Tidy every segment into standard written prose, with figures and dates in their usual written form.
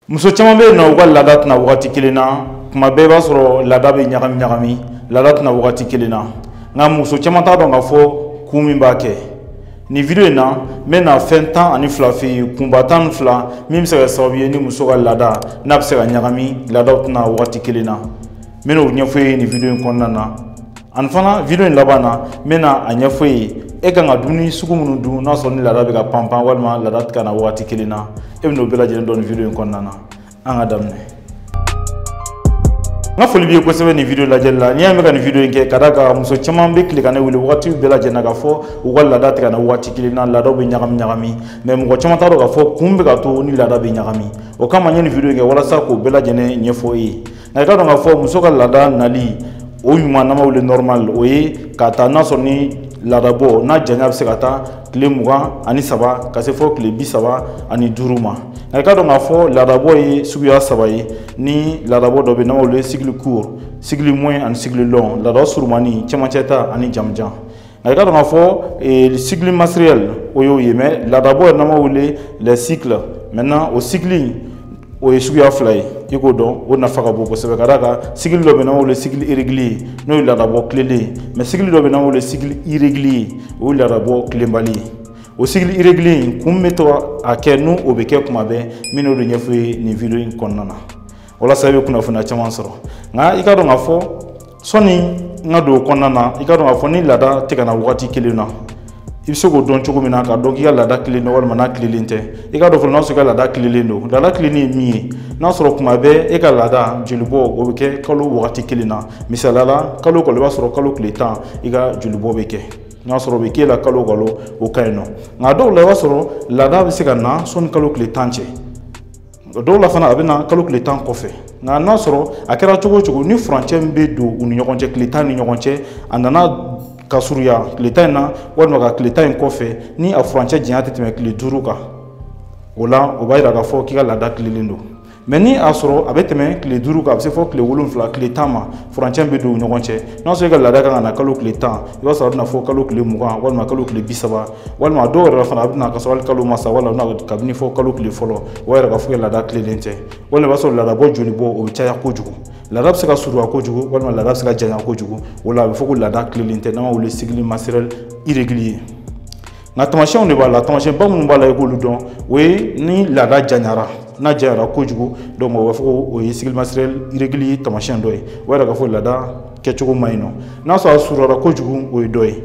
Muso caman bɛ yen nɔ, u ka laada tɛna wagati kelen na. Tuma bɛɛ i b'a sɔrɔ laada bɛ ɲagami ɲagami, laada tɛna wagati kelen na. Nka muso caman t'a dɔn k'a fɔ kun min b'a kɛ. Nin video in na, n bɛna fɛn 12 f'i ye, kunba 12 min bɛ se ka kɛ sababu ye ni muso ka laada n'a bɛ se ka ɲagami, laadaw tɛna wagati kelen na. N bɛna o ɲɛfɔ e ye nin video in kɔnɔna na. Ani fana video in laban na, n bɛna a ɲɛfɔ e ye e kan ka dumuni sugu minnu dun n'a sɔrɔ ni laada bɛ ka panpan walima laada tɛ ka na wagati kelen na. E bɛn'o bɛɛ lajɛlen dɔn nin video in kɔnɔna na. An ka daminɛ. N ka foli b'i ye kosɛbɛ nin video lajɛli la. N'i y'a mɛn ka nin video in kɛ, ka d'a kan muso caman bɛ tile ka ne wele wagati bɛɛ lajɛlen na k'a fɔ u ka laada tɛ ka na wagati kelen na, laadaw bɛ ɲagami ɲagami. Mais mɔgɔ caman t'a dɔn k'a fɔ kun bɛ ka to ni laada bɛ ɲagami. O kama n ye nin video in kɛ walasa k'o bɛɛ lajɛlen ɲɛfɔ e ye. Nka i k'a dɔn k'a fɔ muso ka laada nali o ɲuman n'an b'a wele normal, o ye ka taa n'a sɔrɔ ni laadabɔ n'a janya bɛ se ka taa tile 23 ka se fɔ tile 35 ma. Nka i k'a dɔn k'a fɔ laadabɔ ye suguya 3 ye. Ni laadabɔ dɔ bɛ yen n'an b'a wele cycle court, cycle moyen ani cycle long, laada surumani, cɛmancɛ ta ani jamujan. Nka i k'a dɔn k'a fɔ cycle menstruel o y'o ye, mais laadabɔ yɛrɛ n'an b'a wele les cycles. Maintenant o cycle o ye suguya 2 ye, i k'o dɔn, o nafa ka bon kosɛbɛ. Ka d'a kan cycle dɔ bɛ yen n'an b'a wele cycle irrégulier, n'o ye laadabɔ tilelen ye. Mais cycle dɔ bɛ yen n'an b'a wele cycle irrégulier, o ye laadabɔ tilenbali ye. O cycle irrégulier in kun bɛ to a kɛ n'o o bɛ kɛ kuma bɛɛ, n bɛn'o de ɲɛfɔ i ye nin video in kɔnɔna na walasa i bɛ kunnafoniya caman sɔrɔ. Nka i k'a dɔn k'a fɔ sɔnni n ka don o kɔnɔna na, i k'a dɔn k'a fɔ ni laada tɛ ka na wagati kelen na, i bɛ se k'o dɔn cogo min na k'a dɔn k'i ka laada tilennen don walima n'a tilelen tɛ. I k'a dɔn fɔlɔ n'a sɔrɔ i ka laada tilelen don. Laada tilennen ye min ye, n'a sɔrɔ kuma bɛɛ e ka laada jolibɔ o bɛ kɛ kalo wagati kelen na. Misaliya la, kalo kalo i b'a sɔrɔ kalo tile 10 i ka jolibɔ bɛ kɛ. N'a sɔrɔ o bɛ k'e la kalo kalo, o ka ɲi nɔ. Nka dɔw la i b'a sɔrɔ laada bɛ se ka na sɔnni kalo tile 10 cɛ. Dɔw la fana a bɛ na kalo tile 10 kɔfɛ. Nka n'a sɔrɔ a kɛra cogo o cogo, ni furancɛ min bɛ don u ni ɲɔgɔn cɛ, tile 10 ni ɲɔgɔn cɛ, a nana ka surunya tile 10 in na walima ka tile 10 in kɔfɛ, ni a furancɛ janya tɛ tɛmɛ tile 5 kan, o la o b'a yira k'a fɔ k'i ka laada tilelen don. Mais ni a sɔrɔ a bɛ tɛmɛ tile 5 kan, a bɛ se fɔ tile 7, tile 10 ma, furancɛ bɛ don u ni ɲɔgɔn cɛ. N'a sɔrɔ i ka laada kan ka na kalo tile 10, i b'a sɔrɔ a bɛna fɔ kalo tile 20 walima kalo tile 30, walima a dɔw yɛrɛ fana a bɛ na ka sɔrɔ hali kalo ma sa, walima a bɛna kabini fɔ kalo tile fɔlɔ, o b'a yira k'a fɔ i ka laada tilelen tɛ. Walima i b'a sɔrɔ laadabɔ jolibɔ o bɛ caya kojugu. Laada bɛ se ka surunya kojugu walima laada bɛ se ka janya kojugu. O la a bɛ fɔ ko laada tilelen tɛ, n'an b'a wele cycle menstruel irrégulier. Nka tamasiyɛnw de b'a la, tamasiyɛnba minnu b'a la i k'olu dɔn, o ye ni laada janyara, n'a janyara kojugu, donc o b'a fɔ ko o ye cycle menstruel irrégulier tamasiyɛn dɔ ye. O b'a yira k'a fɔ laada kɛcogo man ɲi nɔ. N'a sɔrɔ a surunyara kojugu, o ye dɔ ye.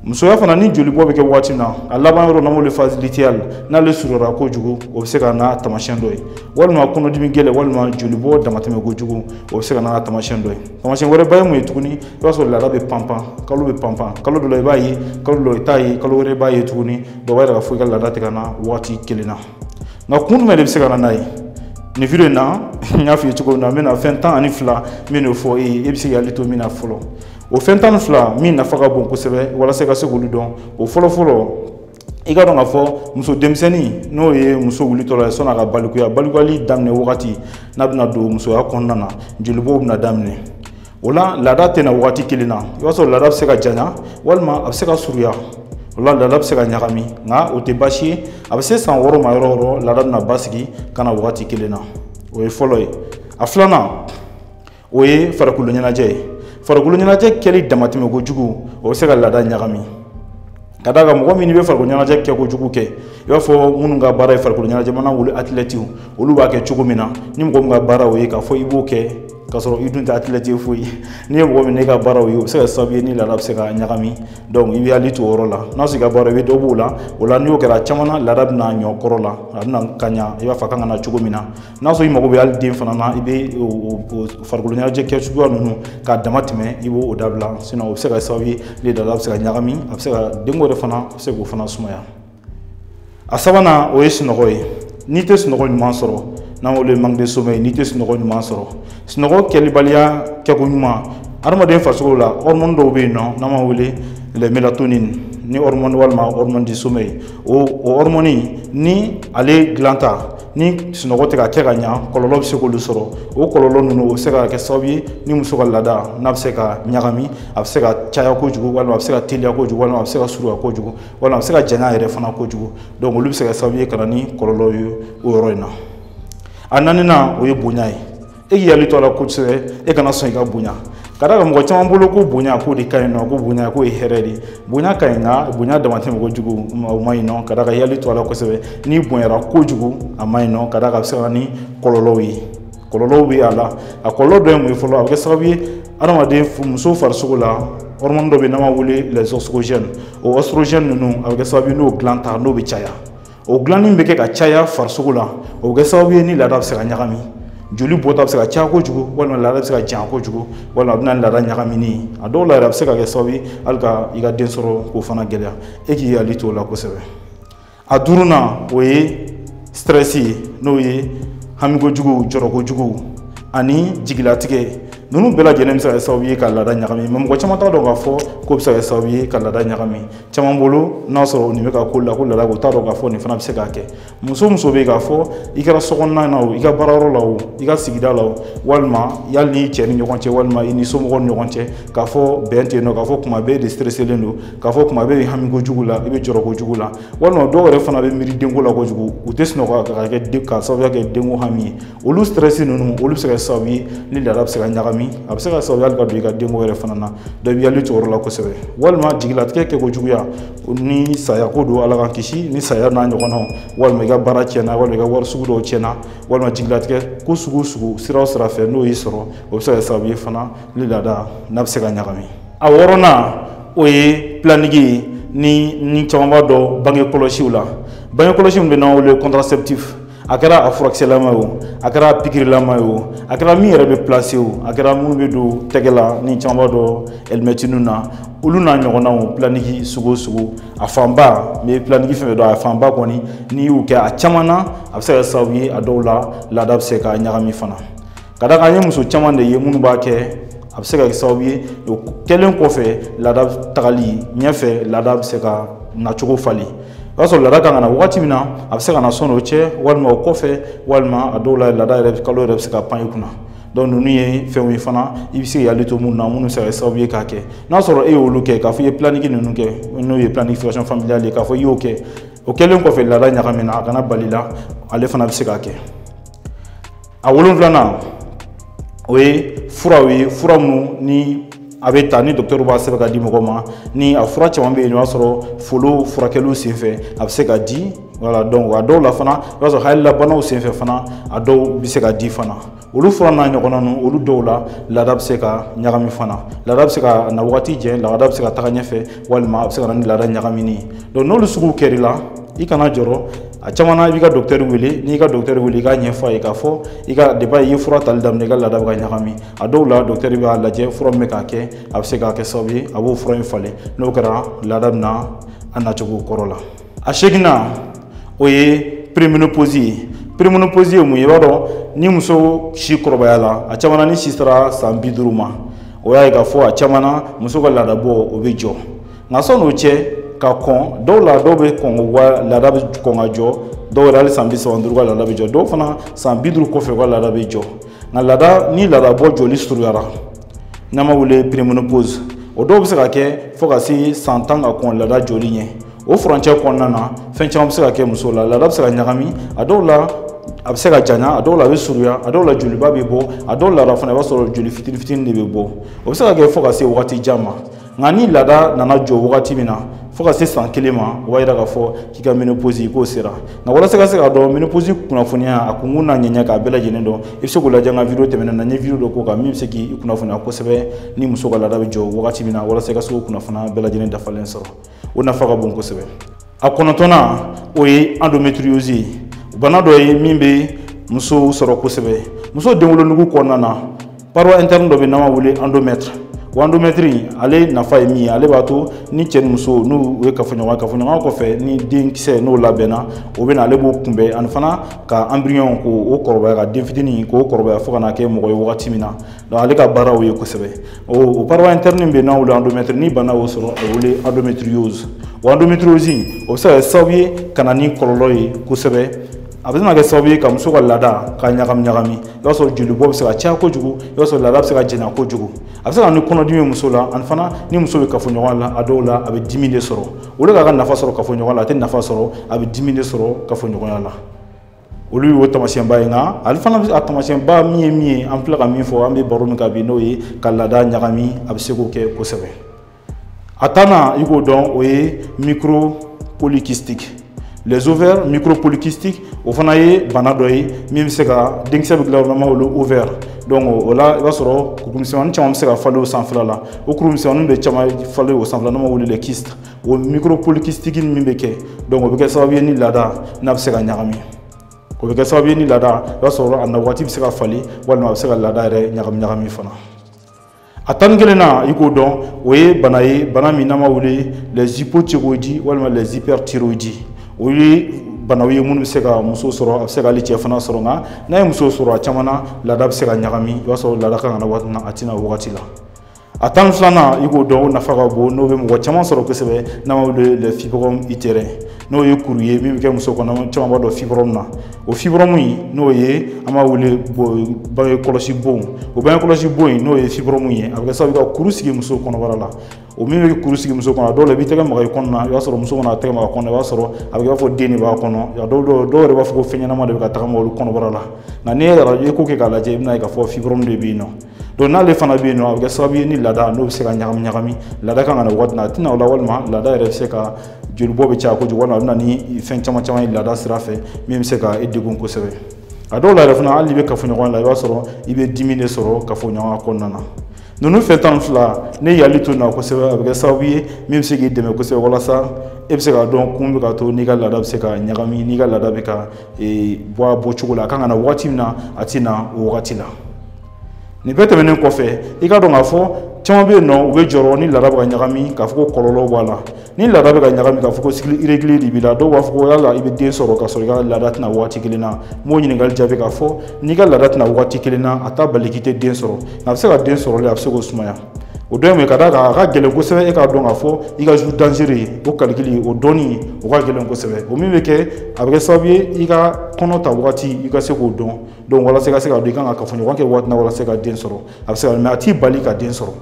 Musoya fana ni jolibɔ bɛ kɛ waati min na, a laban yɔrɔ n'an b'o wele phase lutéale, n'ale surunyara kojugu, o bɛ se ka n'a tamasiyɛn dɔ ye. Walima kɔnɔdimi gɛlɛn walima jolibɔ damatɛmɛ kojugu, o bɛ se ka n'a tamasiyɛn dɔ ye. Tamasiyɛn wɛrɛ ba ye mun ye tuguni, i b'a sɔrɔ laada bɛ panpan, kalo bɛ panpan, kalo dɔ la i b'a ye, kalo dɔ la i t'a ye, kalo wɛrɛ i b'a ye tuguni. Donc o b'a yira k'a fɔ i ka laada tɛ ka na waati kelen na. Nka kun jumɛn de bɛ se ka na n'a ye? Nin video in na, n y'a f'i ye cogo min na, n bɛna fɛn 12 min n'o fɔ e ye, e bɛ se k'i hakili to min na fɔlɔ. O fɛn 12 min nafa ka bon kosɛbɛ walasa i ka se k'olu dɔn, o fɔlɔ fɔlɔ, i ka dɔn k'a fɔ muso denmisɛnnin n'o ye muso wulitɔ la ye sɔnni a ka balikuya, balikuyali daminɛ wagati n'a bɛna don musoya kɔnɔna na, jolibɔw bɛna daminɛ. O la laada tɛ na wagati kelen na. I b'a sɔrɔ laada bɛ se ka janya walima a bɛ se ka surunya, o la laada bɛ se ka ɲagami. Nka o tɛ baasi ye, a bɛ se san 6 ma yɔrɔ o yɔrɔ, laada bɛna basigi ka na wagati kelen na. O ye fɔlɔ ye. A filanan, o ye farikolo ɲɛnajɛ ye. Farikolo ɲɛnajɛ kɛli damatɛmɛ kojugu, o bɛ se ka laada ɲagami. Ka d'a kan mɔgɔ min bɛ farikolo ɲɛnajɛ kɛ kojugu kɛ, i b'a fɔ minnu ka baara ye farikolo ɲɛnajɛ, mana wele athlètes, olu b'a kɛ cogo min na, ni mɔgɔ min ka baara o ye k'a fɔ i b'o kɛ k'a sɔrɔ i dun tɛ athlète ye foyi, n'i ye mɔgɔ min ne ka baara o ye, o bɛ se ka kɛ sababu ye ni laada bɛ se ka ɲagami. Donc i bɛ hakili to o yɔrɔ la. N'a sɔrɔ i ka baara i bɛ dɔ b'o la, o la n'i y'o kɛra a caman na, laada bɛna ɲɔ kɔrɔ la, a bɛna ka ɲa i b'a fɔ a kan ka na cogo min na. N'a sɔrɔ i mago bɛ hali den fana na, i bɛ o farikolo ɲɛnajɛ kɛcogoya ninnu k'a dama tɛmɛ, i b'o dabila. Sinon o bɛ se ka kɛ sababu ye ni laada bɛ se ka ɲagami, a bɛ se ka denko yɛrɛ fana, a bɛ se k'o fana sumaya. A sabanan, o ye sunɔgɔ ye. N'i tɛ sunɔgɔ ɲuman sɔrɔ, n'an wele manque de sommeil, n'i tɛ sunɔgɔ ɲuman sɔrɔ, sunɔgɔ kɛlibaliya kɛko ɲuman, hadamaden farisogo la hormone dɔw bɛ yen nɔ n'an b'a wele les mélatonines, ni hormone walima hormone du sommeil, o hormone ni ale dilan ta ni sunɔgɔ tɛ ka kɛ ka ɲa, kɔlɔlɔ bɛ se k'olu sɔrɔ. O kɔlɔlɔ ninnu o bɛ se ka kɛ sababu ye ni muso ka laada n'a bɛ se ka ɲagami, a bɛ se ka caya kojugu, walima a bɛ se ka teliya kojugu, walima a bɛ se ka surunya kojugu, walima a bɛ se ka janya yɛrɛ fana kojugu. Donc olu bɛ se ka kɛ sababu ye ka na ni kɔlɔlɔ ye o yɔrɔ in na. A naaninan, o ye bonya ye. E k'i hakili to a la kosɛbɛ, e kana sɔn i ka bonya. Ka d'a kan mɔgɔ caman bolo ko bonya k'o de ka ɲi nɔ, ko bonya k'o ye hɛrɛ de ye. Bonya ka ɲi, nka bonya damatɛmɛ kojugu o ma ɲi nɔ. Ka d'a kan i hakili to a la kosɛbɛ, n'i bonyara kojugu a ma ɲi nɔ. Ka d'a kan a bɛ se ka na ni kɔlɔlɔw ye. Kɔlɔlɔw bɛ a la. A kɔlɔlɔ dɔ ye mun ye fɔlɔ? A bɛ kɛ sababu ye adamaden muso farisogo la, hormone dɔ bɛ yen n'an b'a wele les oestrogènes. O oestrogènes ninnu, a bɛ kɛ sababu ye n'o dilan ta n'o bɛ caya. O dilanni bɛ kɛ ka caya farisogo la, o bɛ kɛ sababu ye ni laada bɛ se ka ɲagami, joli bɔta bɛ se ka caya kojugu, walima laada bɛ se ka janya kojugu, walima a bɛ na ni laada ɲagamini ye. A dɔw la yɛrɛ, a bɛ se ka kɛ sababu ye hali ka i ka den sɔrɔ k'o fana gɛlɛya. E k'i hakili to o la kosɛbɛ. A duurunan, o ye stress ye, n'o ye hamikojugu, jɔrɔkojugu ani jigilatigɛ. Ninnu bɛɛ lajɛlen bɛ se ka kɛ sababu ye ka laada ɲagami. Mɛ mɔgɔ caman t'a dɔn k'a fɔ k'o bɛ se ka kɛ sababu ye ka laada ɲagami. Caman bolo n'a sɔrɔ nin bɛ ka ko la ko laada, o t'a dɔn k'a fɔ nin fana bɛ se k'a kɛ. Muso muso bɛ yen k'a fɔ i kɛra sokɔnɔna na o, i ka baarayɔrɔ la o, i ka sigida la o, walima yali n'i cɛ ni ɲɔgɔn cɛ, walima i ni somɔgɔw ni ɲɔgɔn cɛ, k'a fɔ bɛn tɛ yen nɔ, k'a fɔ kuma bɛɛ de stresselen don, k'a fɔ kuma bɛɛ bɛ hami kojugu la, i bɛ jɔrɔ kojugu la, walima dɔw yɛrɛ fana bɛ miiri denko la kojugu, u tɛ sunɔgɔ ka kɛ k'a sababuya kɛ denko hami ye. Olu stress ninnu, olu bɛ se ka kɛ sababu ye ni laada bɛ se ka ɲagami. A bɛ se ka sababu hali ka don i ka denko yɛrɛ fana na. Dɔ b'i hakili to o yɔrɔ la kosɛbɛ. Walima jigilatigɛ kɛko juguya ni saya ko don, Ala k'an kisi ni saya n'a ɲɔgɔnnaw, walima i ka baara tiɲɛna, walima i ka wari sugu dɔw tiɲɛna, walima jigilatigɛ ko sugu sugu sira o sira fɛ n'o y'i sɔrɔ, o bɛ se ka kɛ sababu ye fana ni laada n'a bɛ se ka ɲagami. A wɔɔrɔnan, o ye planning ye. Ni caman b'a dɔn bange kɔlɔsiw la, bange kɔlɔsi min bɛ n'an wele contraceptif, a kɛra a furakisɛlama ye o, a kɛra a pikirilama ye o, a kɛra min yɛrɛ bɛ place o, a kɛra minnu bɛ don tɛgɛ la ni caman b'a dɔn ɛlimɛtiniw na, olu n'a ɲɔgɔnnaw, planning sugu o sugu, a fanba n bɛ planning fɛn fɛn dɔn, a fanba kɔni n'i y'u kɛ a caman na, a bɛ se ka kɛ sababu ye a dɔw la laada bɛ se ka ɲagami fana. Ka d'a kan an ye muso caman de ye minnu b'a kɛ, a bɛ se ka kɛ sababu ye o kɛlen kɔfɛ laada tagali ɲɛfɛ, laada bɛ se ka nacogo falen. O y'a sɔrɔ laada kan ka na wagati min na, a bɛ se ka na sɔnni o cɛ, walima o kɔfɛ, walima a dɔw la laada yɛrɛ kalo yɛrɛ bɛ se ka pan i kunna. Donc ninnu ye fɛnw ye fana i bɛ se k'i hakili to minnu na, minnu bɛ se ka kɛ sababu ye k'a kɛ. N'a sɔrɔ e y'olu kɛ, k'a fɔ i ye planning ninnu kɛ, n'o ye planification familiale ye, k'a fɔ i y'o kɛ, o kɛlen kɔfɛ laada ɲagamina, a kana bali la, ale fana bɛ se k'a kɛ. A wolonfilanan, o ye furaw ye, fura minnu ni a bɛ ta ni docteur b'a sɛbɛn ka di mɔgɔ ma. Ni a fura caman bɛ yen, i b'a sɔrɔ folo furakɛliw senfɛ a bɛ se ka di. Voilà, donc a dɔw la fana i b'a sɔrɔ hakililabanaw senfɛ fana a dɔw bɛ se ka di fana. Olu fura n'a ɲɔgɔnna ninnu, olu dɔw la laada bɛ se ka ɲagami fana. Laada bɛ se ka na wagati jɛ, laada bɛ se ka taga ɲɛfɛ, walima a bɛ se ka na ni laada ɲagamini ye. Donc n'olu suguw kɛr'i la, i kana jɔrɔ. A caman na i b'i ka docteur wele. N'i ka docteur wele, i k'a ɲɛfɔ a ye k'a fɔ i ka depuis i ye fura tali daminɛ, i ka laada bɛ ka ɲagami. A dɔw la docteur b'a lajɛ fura min bɛ k'a kɛ, a bɛ se k'a kɛ sababu ye a b'o fura in falen. N'o kɛra, laada bɛ na a nacogo kɔrɔ la. A seeginnan, o ye préménopause ye. Préménopause ye mun ye? I b'a dɔn ni muso si kɔrɔbaya la, a caman na ni si sera san 50 ma, o y'a ye k'a fɔ a caman na muso ka laada bɔ o bɛ jɔ. Nka sɔnni o cɛ ka kɔn, dɔw la dɔw bɛ kɔn u ka laada bɛ kɔn ka jɔ, dɔw yɛrɛ hali san 35 ka laada bɛ jɔ, dɔw fana san 50 kɔfɛ u ka laada bɛ jɔ. Nka laada ni laada bɔ jɔli surunyara, n'an b'a wele préménopause, o dɔw bɛ se ka kɛ fo ka se san 10 ka kɔn laada jɔli ɲɛ. O furancɛ kɔnɔna na, fɛn caman bɛ se ka kɛ muso la. Laada bɛ se ka ɲagami, a dɔw la a bɛ se ka janya, a dɔw la a bɛ surunya, a dɔw la joliba bɛ bɔ, a dɔw la fana i b'a sɔrɔ joli fitini fitini de bɛ bɔ. O bɛ se ka kɛ fo ka se wagati jan ma. Nka ni laada nana jɔ wagati min na fo ka se san 1 ma, o b'a yira k'a fɔ k'i ka ménopause k'o sera. Nka walasa ka se k'a dɔn ménopause kunnafoniya a kunkun n'a ɲɛɲɛ k'a bɛɛ lajɛlen dɔn, i bɛ se k'o lajɛ n ka video tɛmɛnen na. N ye video dɔ k'o kan min bɛ se k'i kunnafoniya kosɛbɛ ni muso ka laada bɛ jɔ wagati min na, walasa i ka se k'o kunnafoniya bɛɛ lajɛlen dafalen sɔrɔ. O nafa ka bon kosɛbɛ. A kɔnɔntɔnnan, o ye endométriose ye. Bana dɔ ye min bɛ musow sɔrɔ kosɛbɛ. Muso denwolonugu kɔnɔna na, paroi interne dɔ bɛ n'an b'a wele endomètre. O endomètre ale nafa ye min ye, ale b'a to ni cɛ ni muso n'u ye kafoɲɔgɔnya kɔfɛ, ni denkisɛ n'o labɛnna, o bɛ na, ale b'o kunbɛn, ani fana ka embryon k'o kɔrɔbaya, ka den fitinin k'o kɔrɔbaya fo ka n'a kɛ mɔgɔ ye wagati min na. Donc ale ka baara o ye kosɛbɛ. O paroi interne bɛ yen n'an wele endomètre, ni bana y'o sɔrɔ, a bɛ wele endométriose. O endométriose o bɛ se ka kɛ sababu ye ka na ni kɔlɔlɔ ye kosɛbɛ. A bɛ se ka kɛ sababu ye ka muso ka laada ka ɲagami ɲagami. I b'a sɔrɔ jolibɔ bɛ se ka caya kojugu, i b'a sɔrɔ laada bɛ se ka janya kojugu. A bɛ se ka na ni kɔnɔdimi ye muso la, ani fana ni muso bɛ kafoɲɔgɔnya la, a dɔw la a bɛ dimi de sɔrɔ. Olu k'a ka nafa sɔrɔ kafoɲɔgɔnya la, a tɛ nafa sɔrɔ, a bɛ dimi de sɔrɔ kafoɲɔgɔnya la. Olu y'o taamasiyɛnba ye. Nka ale fana a taamasiyɛnba min ye min ye, an filɛ ka min fɔ, an bɛ baro min kan bi, n'o ye ka laada ɲagami, a bɛ se k'o kɛ kosɛbɛ. A tannan i k'o dɔn, o ye micropolycystique. Les ovaires micropolykystiques, o fana ye bana dɔ ye min bɛ se ka denkisɛ bɛ dilan yɔrɔ min na, olu ovaire. Donc o la i b'a sɔrɔ kurumisɛnnin caman bɛ se ka falen o sanfɛla la. O kurumisɛnninw bɛ caman falen o sanfɛla, n'o ma wele les kystes. O micropolycystique min bɛ kɛ, donc o bɛ kɛ sababu ye ni laada n'a bɛ se ka ɲagami. O bɛ kɛ sababu ye ni laada, i b'a sɔrɔ a na waati bɛ se ka falen, walima a bɛ se ka laada yɛrɛ ɲagami ɲagami fana. A 11nan i k'o dɔn, o ye bana ye, bana min n'an b'a wele les hypothyroïdies walima les hyperthyroïdies. O ye banaw ye minnu bɛ se ka muso sɔrɔ, a bɛ se ka hali cɛ fana sɔrɔ. Nka n'a ye muso sɔrɔ, a caman na laada bɛ se ka ɲagami, i b'a sɔrɔ laada kan ka na waati min na, a tɛna wagati la. A 12nan i k'o dɔn, o nafa ka bon, n'o bɛ mɔgɔ caman sɔrɔ kosɛbɛ, n'an b'a wele les fibromes utérins. N'o ye kuru ye min bɛ kɛ muso kɔnɔ, caman b'a dɔn fibrome na. O fibrome in, n'o ye an b'a wele bange kɔlɔsi bon. O bange kɔlɔsi bon in, n'o ye fibrome ye, a bɛ kɛ sababu ye ka kuru sigi muso kɔnɔbara la. O min bɛ kuru sigi muso kɔnɔ, a dɔw la i b'i tɛgɛ maga i kɔnɔ na, i b'a sɔrɔ muso mana tɛgɛ maga kɔnɔ, i b'a sɔrɔ a bɛ kɛ i b'a fɔ den de b'a kɔnɔ. A dɔw yɛrɛ b'a fɔ ko fɛn ɲɛnama de bɛ ka tagama olu kɔnɔbara la. Nka n'i ye arajo ko kɛ k'a lajɛ, i bɛna ye k'a fɔ fibrome de bɛ yen nɔ. Donc n'ale fana bɛ yen nɔ, a bɛ kɛ sababu ye ni laada n'o bɛ se ka ɲagami ɲagami, laada kan ka na waati min na, a tɛna o la, walima laada yɛrɛ bɛ se ka jolibɔ bɛ caya kojugu, walima a bɛ na ni fɛn caman caman ye laada sira fɛ min bɛ se ka e degun kosɛbɛ. A dɔw la yɛrɛ fana, hali n'i bɛ kafoɲɔgɔnya la, i b'a sɔrɔ i bɛ dimi de sɔrɔ kafoɲɔgɔnya kɔnɔna na. Ninnu fɛn 12, ne yali to na kosɛbɛ, a bɛ kɛ sababu ye min bɛ se k'i dɛmɛ kosɛbɛ, walasa e bɛ se k'a dɔn kun bɛ ka to n'i ka laada bɛ se ka ɲagami, n'i ka laada bɛ ka bɔ a bɔcogo la, a kan ka na waati min na, a tɛ na o wagati la. Nin bɛɛ tɛmɛnen kɔfɛ, i ka dɔn k'a fɔ caman bɛ yen nɔ, u bɛ jɔrɔ ni laada bɛ ka ɲagami, k'a fɔ ko kɔlɔlɔ b'a la. Ni laada bɛ ka ɲagami, k'a fɔ ko cycle irrégulier de b'i la, dɔw b'a fɔ ko yala i bɛ den sɔrɔ k'a sɔrɔ i ka laada tɛna waati kelen na. N b'o ɲininkali jaabi k'a fɔ n'i ka laada tɛna waati kelen na, a t'a bali k'i tɛ den sɔrɔ, nka a bɛ se ka den sɔrɔli, a bɛ se k'o sumaya. O dɔ ye mun ye? Ka d'a kan a ka gɛlɛn kosɛbɛ e k'a dɔn k'a fɔ i ka jour dangereux ye, o calcul, o dɔnni, o ka gɛlɛn kosɛbɛ. O min bɛ kɛ, a bɛ kɛ sababu ye i ka kɔnɔ ta wagati, i ka se k'o dɔn. Donc walasa i ka se k'a dɔn i kan ka kafoɲɔgɔn kɛ waati min na walasa ka den sɔrɔ, a bɛ se ka, mais a t'i bali ka den sɔrɔ,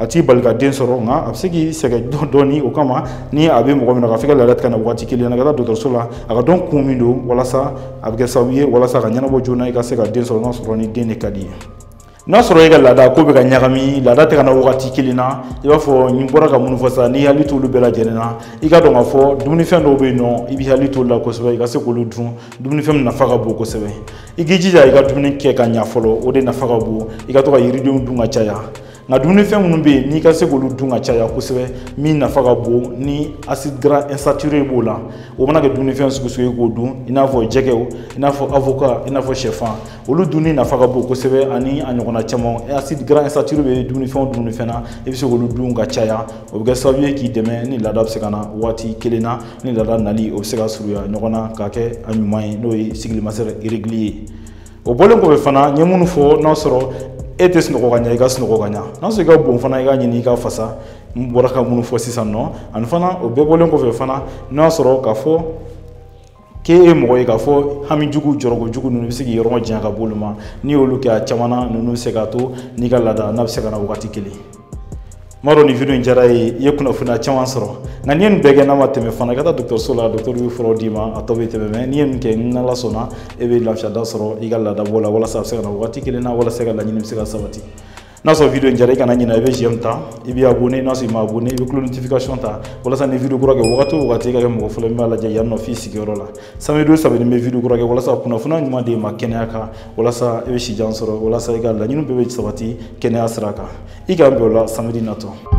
a t'i bali ka den sɔrɔ, nka a bɛ se k'i sɛgɛn dɔɔni. O kama ni a bɛ mɔgɔ min na k'a fɔ i ka laada tɛ ka na waati kelen na, ka taa dɔgɔtɔrɔso la, a ka dɔn kun min don, walasa a bɛ kɛ sababu ye walasa ka ɲɛnabɔ joona, i ka se ka den sɔrɔ, n'a sɔrɔ ni den de ka di i ye. N'a sɔrɔ e ka laada ko bɛ ka ɲagami, laada tɛ ka na wagati kelen na, i b'a fɔ n bɔra ka minnu fɔ sisan, n'i hakili t'olu bɛɛ lajɛlen na, i ka dɔn k'a fɔ dumunifɛn dɔw bɛ yen nɔ, i b'i hakili t'olu la kosɛbɛ, i ka se k'olu dun. Dumunifɛn min nafa ka bon kosɛbɛ, i k'i jija i ka dumuni kɛ ka ɲa fɔlɔ, o de nafa ka bon. I ka to ka yiridenw dun ka caya. Nka dumunifɛn minnu bɛ yen n'i ka se k'olu dun ka caya kosɛbɛ, min nafa ka bon ni acide gras insaturé b'o la, o mana kɛ dumunifɛn sugu sugu ye k'o dun, i n'a fɔ jɛgɛw, i n'a fɔ avocat, i n'a fɔ sɛfan, olu dunni nafa ka bon kosɛbɛ, ani a ɲɔgɔnna caman. Acide gras insaturé bɛ dumunifɛn o dumunifɛn na, i bɛ se k'olu dun ka caya, o bɛ kɛ sababu ye k'i dɛmɛ ni laada bɛ se ka na waati kelen na, ni laada nali o bɛ se ka surunya ɲɔgɔn na k'a kɛ a ɲuman ye, n'o ye cycle menstruel irrégulier ye. O bɔlen kɔfɛ fana, n ye minnu fɔ, n'a sɔrɔ e tɛ sunɔgɔ ka ɲɛ, i ka sunɔgɔ ka ɲɛ. N'a sɔrɔ i ka bon fana, i k'a ɲini i ka fasa, n bɔra ka minnu fɔ sisan nɔ. Ani fana, o bɛɛ bɔlen kɔfɛ fana, n'a sɔrɔ k'a fɔ k'e ye mɔgɔ ye k'a fɔ hami jugu, jɔrɔko jugu ninnu, i bɛ se k'i yɔrɔ janya ka bɔ olu ma. N'i y'olu kɛ, a caman na ninnu bɛ se k'a to n'i ka laada n'a bɛ se ka na wagati kelen. N b'a dɔn nin video in diyara i ye, i ye kunnafoniya caman sɔrɔ. Nka n'i ye nin bɛɛ kɛ n'a ma tɛmɛ fana, i ka taa dɔgɔtɔrɔso la, dɔgɔtɔrɔ bɛ furaw d'i ma, a tɔ bɛ tɛmɛ. Mais n'i ye nin kɛ, n'Ala sɔnna, e bɛ lafiya da sɔrɔ i ka laada bɔ la, walasa a bɛ se ka na wagati kelen na, walasa i ka laɲini bɛ se ka sabati. N'a sɔrɔ video in diyara, i kana ɲinɛ, i bɛ j'aime ta, i bɛ abonné, n'a sɔrɔ i ma abonné, i bɛ cloche notification ta, walasa ni video kura kɛ wagati o wagati, i ka kɛ mɔgɔ fɔlɔ min b'a lajɛ yan nɔ f'i sigiyɔrɔ la. Samedi o samedi, n bɛ video kura kɛ walasa kunnafoniya ɲuman d'e ma kɛnɛya kan, walasa i bɛ si jan sɔrɔ, walasa i ka laɲiniw bɛɛ bɛ sabati kɛnɛya sira kan. I k'an bɛn o la samedi natɔ.